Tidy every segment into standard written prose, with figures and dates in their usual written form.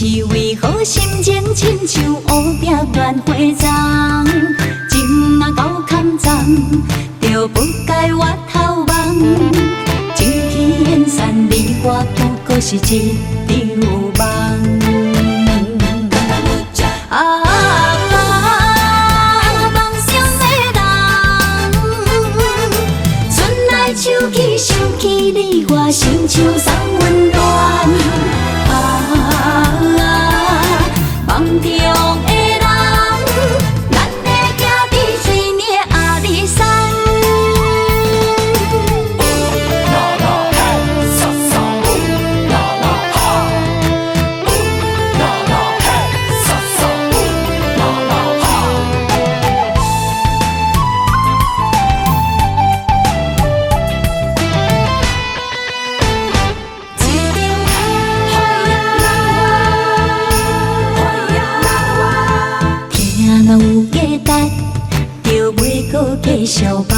是為何心情親像烏蝶亂花叢？情若夠空藏，就不該回頭望。情去緣散，你我不過是一場夢。啊，夢中的人，春來秋去，想起你我，親像送溫暖。啊，夢中的人，咱會行佇水暝的阿里山。啦啦嘿，沙沙嗚，啦啦哈，嗚，啦啦嘿，沙沙嗚，啦啦哈。一場雨聽若有價值，就袂閣繼續夢。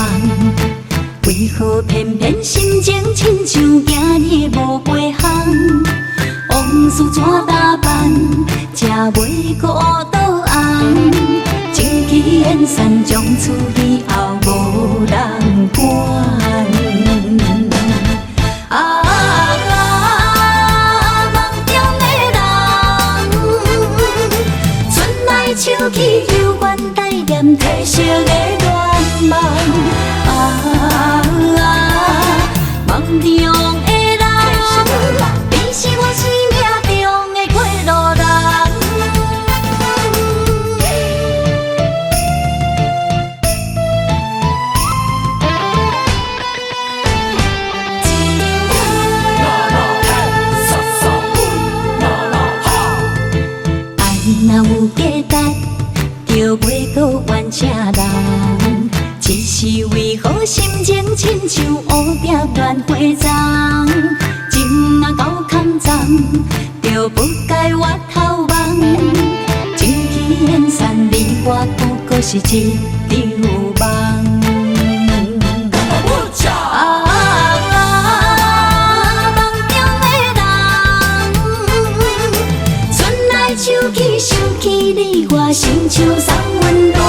為何偏偏心情親像今日無陪伴？往事怎打扮，才袂閣倒紅？情去緣散，從此以後無人管。啊，夢中的人，春來秋去，猶原帶念褪色的願望。啊，夢中的人，你是我生命中的過路人。啦啦嘿，沙沙嗚，啦啦哈。愛若有價值，就袂閣怨這人。只是為何心情親像烏蝶亂花叢？情若夠空藏，就不該回頭望。情去緣散，你我不過是一場夢。啊，夢中的人，春來秋去，想起你我，親像送溫暖。